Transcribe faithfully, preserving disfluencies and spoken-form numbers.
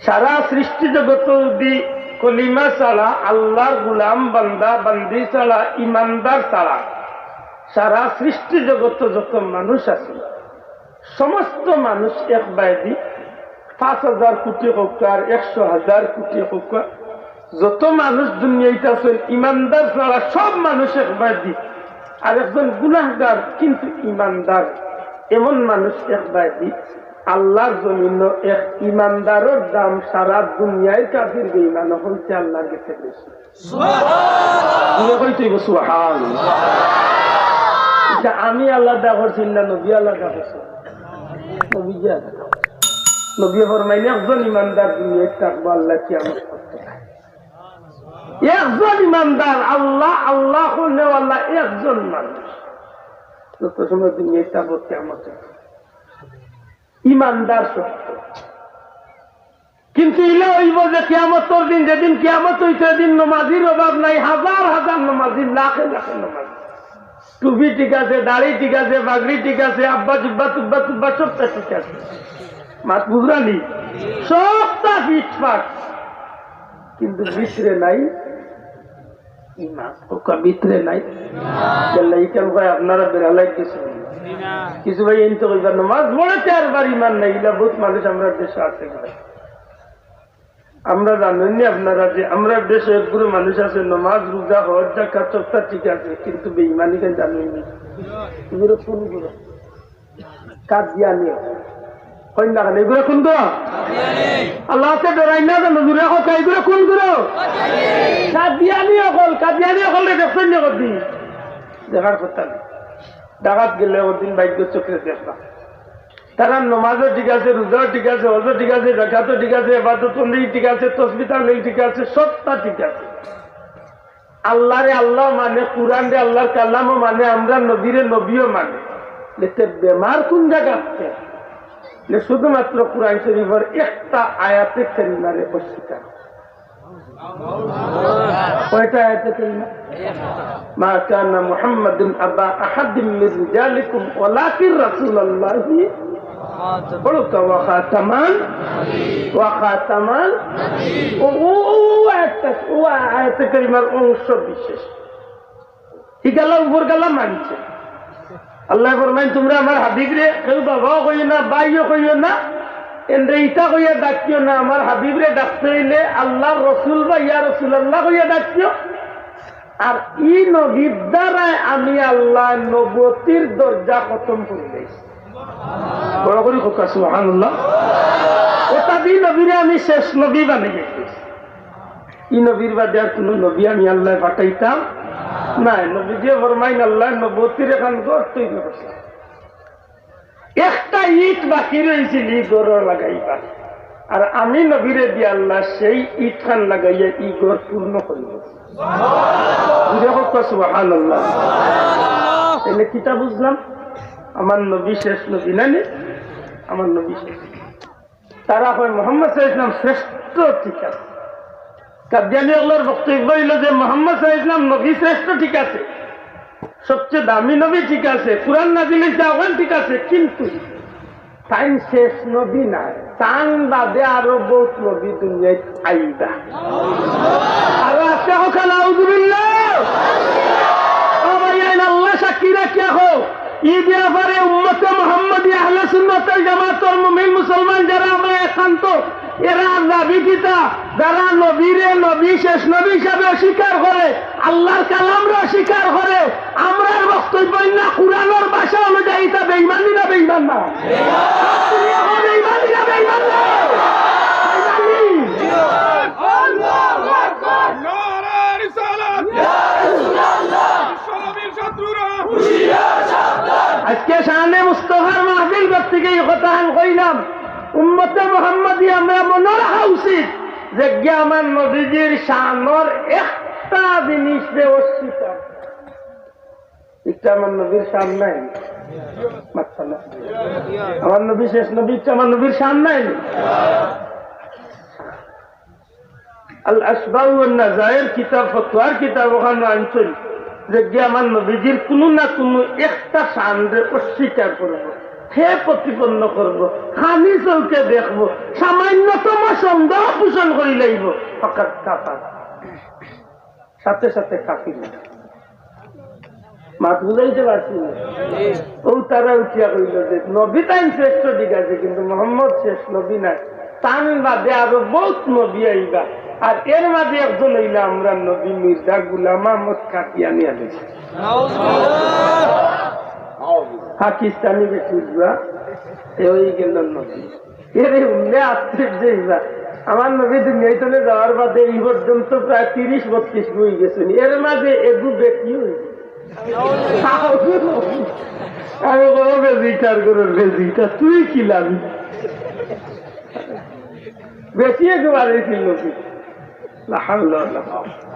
সারা সৃষ্টি জগত যদি কলিমা ছাড়া, আল্লাহর গোলাম, বান্দা, বান্দি ছাড়া, ইমানদার ছাড়া, সারা সৃষ্টি জগত যত মানুষ আছে, সমস্ত মানুষ এক বায়দি, পাঁচ হাজার কোটি হোক আর একশো হাজার কোটি হোক, যত মানুষ দুনিয়াইত আছেন, ইমানদার ছাড়া সব মানুষ এক বায়দি, আর একজন গুনাহগার কিন্তু ইমানদার, এমন মানুষ এক বায়দি, আল্লাহর জমিনো এক ইমানদারর দাম সারা দুনিয়ার কাফির বেঈমান অকলতে আল্লাহর গেছে বেশি। জোরে কইতে অইবো সুবহান। আচ্ছা, আমি আলাদা করছি না, নবী আলাদা করছি? নবী যে আলাদা। নবী ফরমাইন, একজন ইমানদার দুনিয়াত থাকবো, আল্লাহ কিয়ামত করতে। একজন ইমানদার, আল্লাহ, আল্লাহ করনেওয়ালা একজন মানুষ। যত সময় দুনিয়াত থাকবো, কিয়ামত। ইমানদার সত্য। কিন্তু ইলা অইবো যে কিয়ামতর দিন, যেদিন কিয়ামত অইতো, এদিন নমাজির অভাব নাই, হাজার হাজার নমাজি, লাখে লাখে নমাজি। টুপি ঠিক আছে, দাড়ি ঠিক আছে, পাগড়ি ঠিক আছে, আব্বা জুব্বা তুব্বা তুব্বা সবটা ঠিক আছে। মাত বুঝরানি? সবটা ফিটফাট। কিন্তু ভিতরে নাই ইমান। ওকা ভিতরে নাই। আল্লাহ ইকান কয় আপনারা বেড়ালাই কিছু। কিছু ভাই এনতে কইবার নমাজ পড়ে চারবার ইমান নাই, ইলা বহুত মানুষ আমরা দেশে আছে ভাই। আমরা জানেননি আপনারা যে আমরা দেশে একগুলো মানুষ আছে, নমাজ, রোজা, হজ, জাকাত সবটা ঠিক আছে, কিন্তু বেইমানি কেন জানেননি? এগুলো কোন গুলো? কাদিয়ানি। কইন না কেন? এগুলো কোন গুলো? আল্লাহ আছে ডরাই না জানো? দূরে হোক, এগুলো কোন গুলো? কাদিয়ানি অকল, কাদিয়ানি অকল রে দেখছেন না কদিন? দেখার কথা না। ঢাকাত গেলে ওদিন ভাগ্য চোখে দেখবা। তারা নমাজও ঠিক আছে, রোজাও ঠিক আছে, হজও ঠিক আছে, জাকাতও ঠিক আছে, ইবাদত বন্দেগি ঠিক আছে, তসবি তাহলিল ঠিক আছে, সবটা ঠিক আছে। আল্লাহরে আল্লাহ মানে, কোরআনরে আল্লাহর কালামও মানে, আমরা নবীরে নবীও মানে। এতে বেমার কোন জায়গাতে? যে শুধুমাত্র কোরআন শরীফের একটা আয়াতে কারিমারে অস্বীকার। কয়টা আয়াতে কারিমা? মা কানা মুহাম্মাদুন আবা আহাদিম মিন রিজালিকুম ওয়ালাকিন রাসূলুল্লাহি, পড়ো তো, ওয়া খাতামান, ওয়া খাতামান। ও, ও, ও আয়াতটা, ও আয়াতে কারিমার অংশ বিশেষ। ইগালা উপর গালা মানছে। আল্লাহ ফরমাইন, "তোমরা আমার হাবিবরে কেউ বাবাও কইও না, ভাইও কইও না, এনরে ইতা কইয়া ডাকিও না, আমার হাবিবরে ডাকতে অইলে আল্লাহর রসুল বা ইয়া রাসূলুল্লাহ কইয়া ডাকিও।" আর ই নবীর দ্বারাই আমি আল্লাহ নবুয়তির দরজা খতম করি দিছি। বড় করি কউক্কা সুবহানাল্লাহ। অর্থাৎ ই নবীরে আমি শেষ নবী বানাই দিছি। ই নবীর বাদে আর কুনু নবী আমি আল্লাহ পাঠাইতাম না। নবীজিয়ে ফরমাইন, আল্লাহ নবুয়তির এখান ঘর তৈরি করছে। একটা ইট বাকি রইছিল ই ঘরর লাগাইবার, আর আমি নবীরে দিয়া আল্লাহ সেই ইট খান লাগাইয়া ই ঘর পূর্ণ করি দিছি। জোরে কউক্কা সুবহানাল্লাহ। তাইলে কিতা বুঝলাম? আমার নবী শেষ নবী না নি? আমার নবী শেষ। তারা কয় মোহাম্মদ সাল্লাল্লাহু আলাইহি ওয়াসাল্লাম শ্রেষ্ঠ, ঠিক আছে। কাদিয়ানি অকলর বক্তব্য অইলো যে মোহাম্মদ সাল্লাল্লাহু আলাইহি ওয়াসাল্লাম নবী শ্রেষ্ঠ, ঠিক আছে, সবচেয়ে দামি নবী, ঠিক আছে, কোরআন নাজিল অইছে, অখান ঠিক আছে, কিন্তু তাইন শেষ নবী নায়, তান বাদে আরো বহুত নবী দুনিয়াত আইবা। আরো আছে কউক্কা নাউজুবিল্লাহ। ও ভাইয়াইন, আল্লাহ সাক্ষী রাখিয়া কও, ই ব্যাপারে উম্মতে মুহাম্মদী আহলে সুন্নাত ওয়াল জামাতর মুমিন মুসলমান যারা আমরা একান্ত, এরা দাবি কিতা? যারা নবীরে নবী, শেষ নবী হিসাবে অস্বীকার করে, আল্লাহর কালামরে অস্বীকার করে, আমরার বক্তব্য অইলো না, কোরআনর ভাষা অনুযায়ী ইতা বেঈমানি না বেঈমান না? বেঈমানি না বেঈমান না? বেঈমানি। নারায়ে রিসালাত। বিশ্বনবীর শত্রুরা। আজকে শানে মুস্তফার মাহফিল করতে গিয়ে এই কথাখান কইলাম। উম্মতে মুহাম্মদী আমরা মনো রাখা উচিত যে গিয়া আমার নবীজির শানর একটা জিনিসরে অস্বীকার। ইটা আমার নবীর শান নায় নি? মাততা না। আমার নবী শেষ নবী, ইটা আমার নবীর শান নায় নি? আল আশবাহ ওয়ান নাজায়ের কিতাব, ফতোয়ার কিতাব, অখানো আনছইন যে গিয়া আমার নবীজির কুনু না কুনু একটা শানরে অস্বীকার করবো। হে প্রতিপন্ন করব, খালি চোখে দেখব, সামান্যতম সন্দেহ পোষণ করি লাইব, ফাকাদ কাফার, সাথে সাথে কাফির। মাত বুঝাইতে পারছি না? ও তারা উঠিয়া কইল যে নবী তাইন শ্রেষ্ঠ, ঠিক আছে, কিন্তু মোহাম্মদ শেষ নবী নায়, তান বাদে আরো বহুত নবী আইবা, আর এর মাঝে একজন অইলা আমরার নবী মির্জা গুলাম আহমদ কাদিয়ানি আলাইহিস সালাম। পাকিস্তানি বেটি উঠবা, এ অই গেল নবী। এরে উল্লে আশ্চর্য অইবা। আমার নবী দুনিয়া থনে যাওয়ার বাদে এই পর্যন্ত প্রায় তিরিশ বত্রিশ গু অই গেছইন। এর মাঝে এগু বেটি অই গেছে। আমি বড় বেজিটার করে বেজিটা, তুই কি লাভি? বেটি এগু বাড়ি ছিল কি? লা হাওলা ওয়ালা কুওয়াতা।